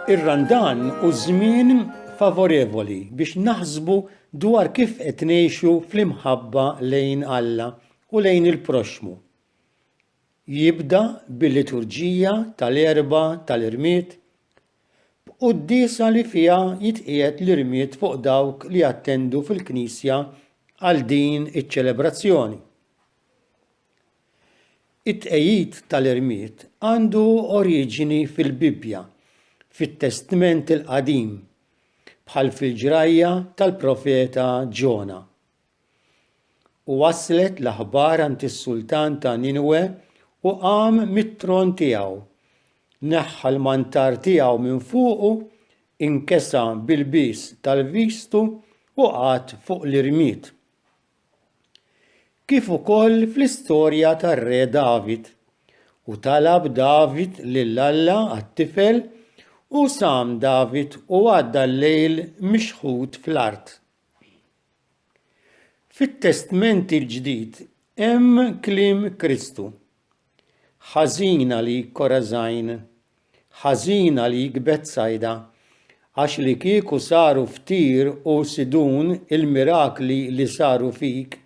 Ir-Randan hu żmien favorevoli biex naħsbu dwar kif qed ngħixu fl-imħabba lejn Alla u lejn il-proxxmu. Jibda bil-liturġija tal-Erbgħa tal-Irmied, b'quddiesa li fiha jitqiegħed l-irmied fuq dawk li jattendu fil-knisja għal din iċ-ċelebrazzjoni. It-tqegħid tal-irmied għandu oriġini fil-Bibbja, fit-Testment il-Qadim, bħal fil-ġrajja tal-profeta Ġona. U waslet l-aħbar għand is-sultan ta' Ninwe u qam mit-tron tiegħu, neħħa l-mantar tiegħu minn fuqu, inkesa b'ilbies tal-vistu u qagħad fuq l-irmied. Kif ukoll fl-istorja tar-Re David. U talab David lil Alla għat-tifel, u sam David u għadda l-lejl mixħut fl-art. Fit-Testment il-Ġdid hemm kliem Kristu. Ħażin għalik Korażajn, ħażin għalik Betsajda, għax li kieku saru f'Tir u Sidun il-mirakli li saru fik,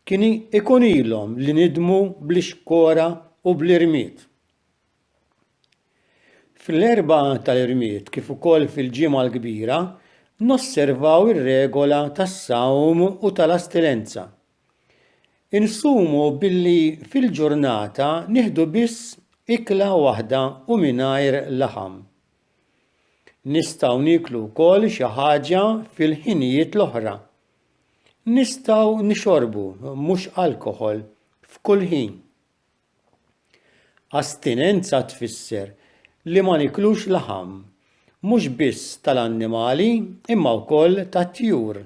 kien ikun ilhom li nidmu bl-ixkora u bl-irmied. Fl-Erbgħa tal-Irmied kif ukoll fil-Ġimgħa l-Kbira nosservaw ir-regola tas-sawm u tal-astilenza. Insumu billi fil-ġurnata nieħdu biss ikla waħda u mingħajr laħam. Nistgħu nieklu wkoll xi ħaġa fil-ħinijiet l-oħra. Nistgħu nixorbu, mhux alkoħol, f'kull ħin. Astinenza tfisser li ma niklux laħam, mhux biss tal-annimali imma wkoll tat-tjur.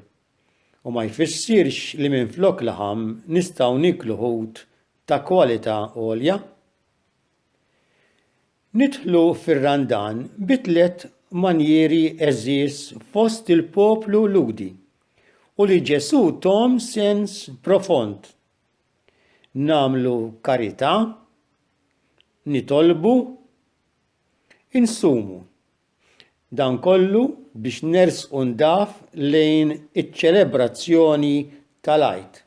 U ma jfissirx li minflok laħam nistgħu nieklu ħut ta' kwalità għolja. Nidħlu fir-Randan bi tlett manjieri għeżież fost il-poplu Lhudi u li Ġesù thom sens profond. Nagħmlu karità, nitolbu, insumu. Dan kollu biex nersqu ndaf lejn iċ-ċelebrazzjoni tal-Għid.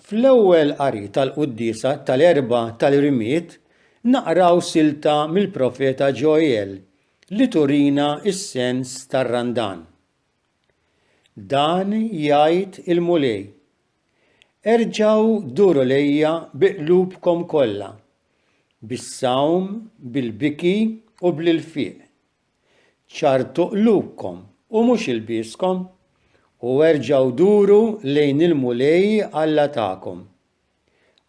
Fl-ewwel qari tal-quddiesa tal-Erbgħa tal-Irmied naqraw silta mill-profeta Ġoel li turina s-sens tar-Randan. Dan jgħid il-Mulej, Erġgħu duru lejja bi qlubkom kollha, bis-sawm, bil-biki u bl-ilfiq. Ċarrtu qlubkom u mhux ilbieskom, u erġgħu duru lejn il-Mulej Alla tagħkom.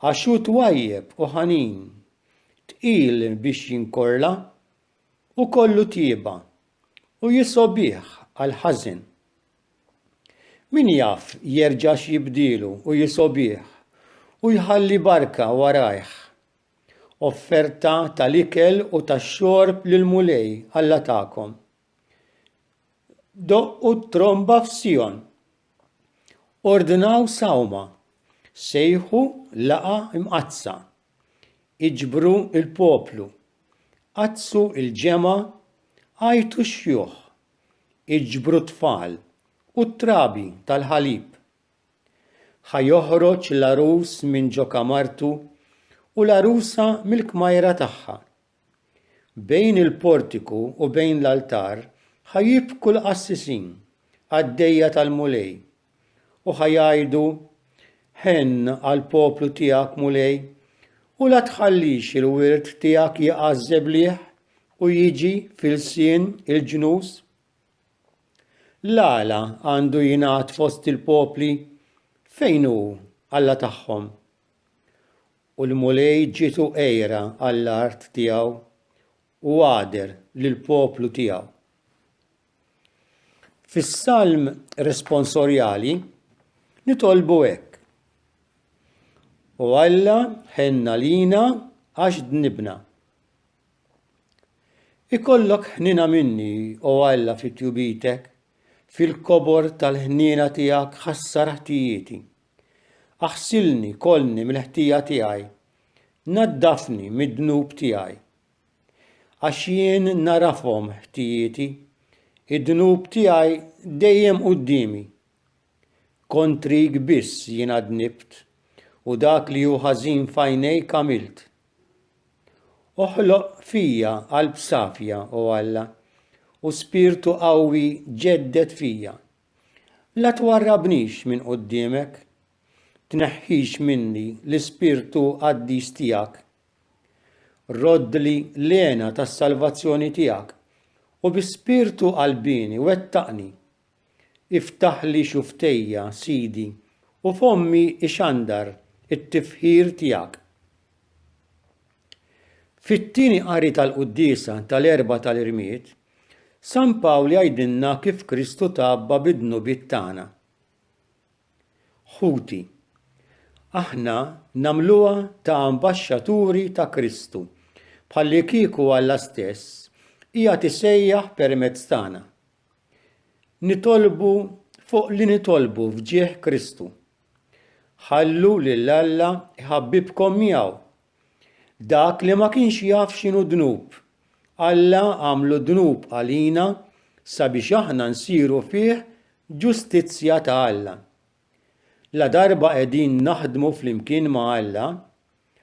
Għax hu twajjeb u ħanin, tqil biex jinkorla, u kollu tjieba, u jisgħobih għall-ħażen. Min jaf jerġax jibdielu u jisgħobih u jħalli barka warajh, offerta tal-ikel u tax-xorb lill-Mulej Alla tagħkom. Doqqu t-tromba f'Sijon. Ordnaw sawma. Sejħu laqgħa mqaddsa. Iġbru l-poplu. Qaddsu l-ġemgħa, għajtu x-xjuħ. Iġbru t-tfal u t-trabi tal-ħalib. Ħa joħroġ l-għarus minn ġo kamartu u l-għarusa mill-kmajra tagħha. Bejn il-portiku u bejn l-altar ħa jibku l-qassisin, qaddejja tal-Mulej, u ħa jgħidu, Ħenn għall-poplu tiegħek, Mulej, u la tħallix il-wirt tiegħek jaqa' żebliħ u jiġi f'ilsien il-ġnus. L-għala għandu jingħad fost il-popli, Fejn hu Alla tagħhom? U l-Mulej ġietu għira għall-art tiegħu u għader lill-poplu tiegħu. Fis-Salm responsorjali nitolbu hekk, O Alla ħenn għalina għax dnibna. Ikollok ħniena minni, o Alla fi tjubitek, fil-kobor tal-ħniena tiegħek ħassar ħtijieti. Aħsilni kollni mill-ħtija tiegħi, naddafni mid-dnub tiegħi. Għax jien nagħrafhom ħtijieti, id-dnub tiegħi dejjem quddiemi. Kontrik biss jiena dnibt, u dak li hu ħażin f'għajnejk għamilt. Oħloq fija qalb safja, o Alla, u spirtu qawwi ġedded fija. La twarrabnix minn quddiemek, tneħħix minni l-ispirtu qaddis tiegħek. Roddli l-hena tas-salvazzjoni tiegħek, u bi spirtu qalbieni wettaqni. Iftaħli xufftejja, Sidi, u fommi ixandar it-tifħir tiegħek. Fit-tieni qari tal-quddiesa tal-Erbgħa tal-Irmied, San Pawl jgħidilna kif Kristu tgħabba bid-dnubiet tagħna. Ħuti, aħna nagħmluha ta' ambaxxaturi ta' Kristu, bħallikieku Alla stess qiegħed isejjaħ permezz tagħna. Nitolbu fuq li nitolbu f'ġieħ Kristu. Ħallu lil Alla jħabbibkom miegħu. Dak li ma kienx jaf x'inhu dnub, Alla għamlu dnub għalina sabiex aħna nsiru fih ġustizzja ta' Alla. Ladarba qegħdin naħdmu flimkien ma' Alla,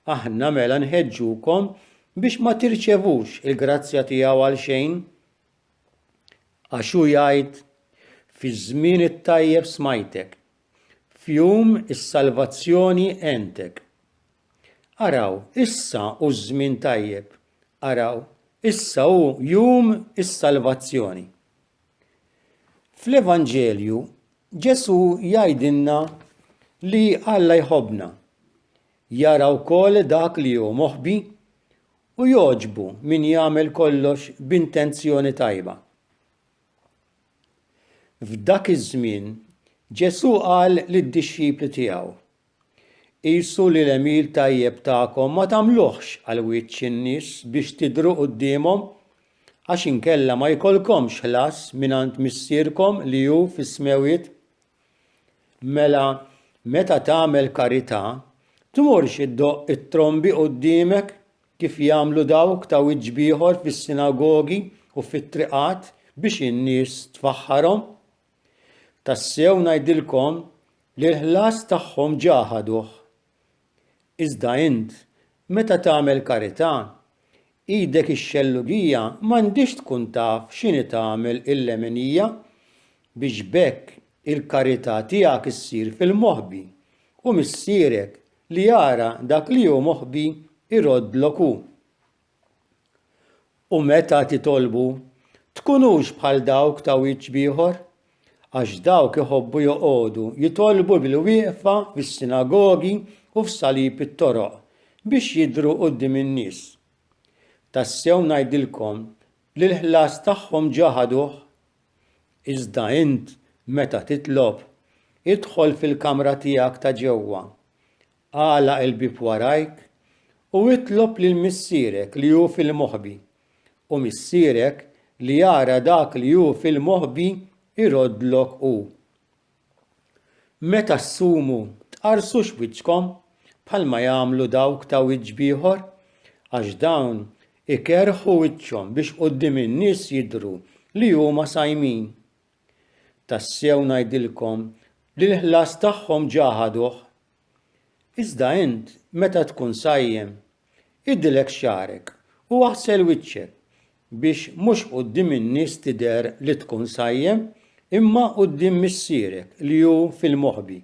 aħna mela nħeġġukom biex ma tirċevux il-grazzja tiegħu għalxejn. Għax hu jgħid, Fiż-żmien it-tajjeb smajtek, f'jum is-salvazzjoni għentek. Araw, issa hu ż-żmien tajjeb, araw, issa hu jum is-salvazzjoni. Fl-Evanġelju, Ġesù jgħidilna li Alla jħobbna, jara wkoll dak li hu moħbi U jogħġbu min jagħmel kollox b'intenzjoni tajba. F'dak iż-żmien, Ġesù qal lid-dixxipli tiegħu, Qisu li l-għemil tajjeb tagħkom ma tagħmluhx għal wiċċ in-nies biex tidhru quddiemhom, għax inkella ma jkollkomx ħlas mingħand Missierkom li hu fis-smewwiet. Mela, meta tagħmel karità, tmurx iddoqq it-trombi quddiemek kif jagħmlu dawk ta' wiċċ b'ieħor fis-sinagogi u fit-triqat biex in-nies tfaħħarhom. Tassew ngħidilkom li l-ħlas tagħhom ġa ħaduh. Iżda int, meta tagħmel karità, idek ix-xellugija m'għandhiex tkun taf x'inhi tagħmel il-leminija, biex b'hekk il-karità tiegħek issir fil-moħbi, u Missierek li jara dak li hu moħbi jroddlok hu. U meta titolbu, tkunux bħal dawk ta' wiċċ b'ieħor, għax dawk iħobbu joqogħdu jitolbu bilwieqfa fis-sinagogi u f'salib it-toroq biex jidhru quddiem in-nies. Tassew ngħidilkom li l-ħlas tagħhom ġa ħaduh. Iżda int, meta titlob, idħol fil-kamra tiegħek ta' ġewwa, Agħlaq il-bieb warajk u itlob lil Missierek li hu fil-moħbi, u Missierek li jara dak li hu fil-moħbi jroddlok hu. Meta ssumu, tqarrsux wiċċkom bħalma jagħmlu dawk ta' wiċċ b'ieħor, għax dawn ikerrħu wiċċhom biex quddiem in-nies jidhru li huma sajmin. Tassew ngħidilkom li l-ħlas tagħhom ġa ħaduh. Iżda int, meta tkun sajjem, idilek xagħrek u aħsel wiċċek, biex mhux quddiem in-nies tidher li tkun sajjem, imma quddiem Missierek li hu fil-moħbi.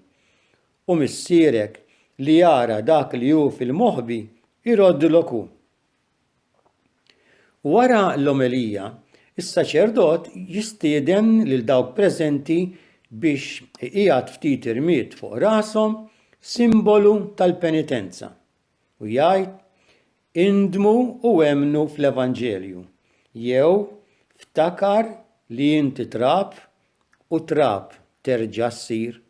U Missierek li jara dak li hu fil-moħbi jroddlok hu. Wara l-omelija, is-saċerdot jistieden lil dawk preżenti biex iqiegħed ftit irmied fuq rashom, simbolu tal-penitenza, u jgħid, Indmu u emmnu fl-Evanġelju, jew Ftakar li inti trab u trab terġa' ssir.